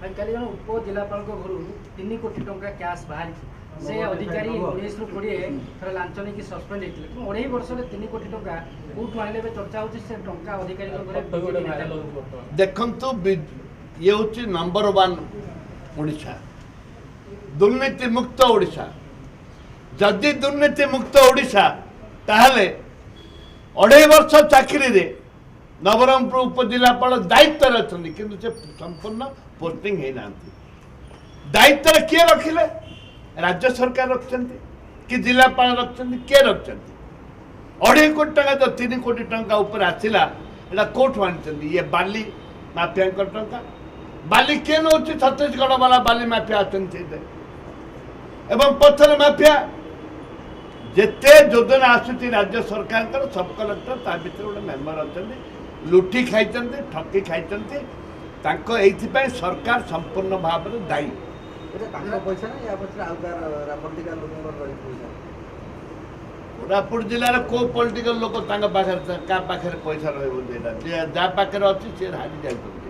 ଭାଇ, କାଲି ଜଣେ ଉପଜିଲ୍ଲାପାଳଙ୍କ ଘରୁ 3 କୋଟି ଟଙ୍କା କ୍ୟାସ୍ ବାହାରିଛି। ସେ ଅଧିକାରୀ 19ରୁ 20 ଥରେ ଲାଞ୍ଚ ନେଇକି ସସ୍ପେଣ୍ଡ ହେଇଥିଲେ। କିନ୍ତୁ 2.5 ବର୍ଷରେ 3 କୋଟି ଟଙ୍କା କୋଉଠୁ ଆଣିଲେ? ଏବେ ଚର୍ଚ୍ଚା ହେଉଛି ସେ ଟଙ୍କା ଅଧିକାରୀଙ୍କ ଘରେ ବିଜେପି ନେତା। ଦେଖନ୍ତୁ, ଇଏ ହେଉଛି ନମ୍ବର ୱାନ୍ ଓଡ଼ିଶା, ଦୁର୍ନୀତି ମୁକ୍ତ ଓଡ଼ିଶା। ଯଦି ଦୁର୍ନୀତି ମୁକ୍ତ ଓଡ଼ିଶା, ତାହେଲେ 2.5 ବର୍ଷ ଚାକିରିରେ ନବରଙ୍ଗପୁର ଉପଜିଲ୍ଲାପାଳ ଦାୟିତ୍ୱରେ ଅଛନ୍ତି, କିନ୍ତୁ ସେ ସମ୍ପୂର୍ଣ୍ଣ ପୋଷ୍ଟିଂ ହେଇନାହାନ୍ତି। ଦାୟିତ୍ୱରେ କିଏ ରଖିଲେ? ରାଜ୍ୟ ସରକାର ରଖିଛନ୍ତି କି ଜିଲ୍ଲାପାଳ ରଖିଛନ୍ତି? କିଏ ରଖିଛନ୍ତି? 2.5 କୋଟି ଟଙ୍କା ତ 3 କୋଟି ଟଙ୍କା ଉପରେ ଆସିଲା, ଏଇଟା କୋଉଠୁ ଆଣିଛନ୍ତି? ଇଏ ବାଲି ମାଫିଆଙ୍କର ଟଙ୍କା। ବାଲି କିଏ ନେଉଛି? ଛତିଶଗଡ଼ ବାଲା ବାଲି ମାଫିଆ ଅଛନ୍ତି ସେଇଥିରେ ଏବଂ ପଥର ମାଫିଆ। ଯେତେ ଯୋଜନା ଆସୁଛି ରାଜ୍ୟ ସରକାରଙ୍କର, ସବ୍ କଲେକ୍ଟର ତା ଭିତରେ ଗୋଟେ ମେମ୍ବର ଅଛନ୍ତି। ଲୁଟି ଖାଇଛନ୍ତି, ଠକି ଖାଇଛନ୍ତି ତାଙ୍କ। ଏଇଥିପାଇଁ ସରକାର ସମ୍ପୂର୍ଣ୍ଣ ଭାବରେ ଦାୟୀ। ଏଇଟା ତାଙ୍କ ପଇସା ନା ୟା ପଛରେ ଆଉ କାହାର ପଲିଟିକାଲ ଲୋକଙ୍କର ରହିଛି ପଇସା? କୋରାପୁଟ ଜିଲ୍ଲାର କୋଉ ପଲିଟିକାଲ ଲୋକ, ତାଙ୍କ ପାଖରେ, କାହା ପାଖରେ ପଇସା ରହିବ? ଯେ ଏଇଟା ଯାହା ପାଖରେ ଅଛି, ସେ ହାରି ଯାଉଛନ୍ତି।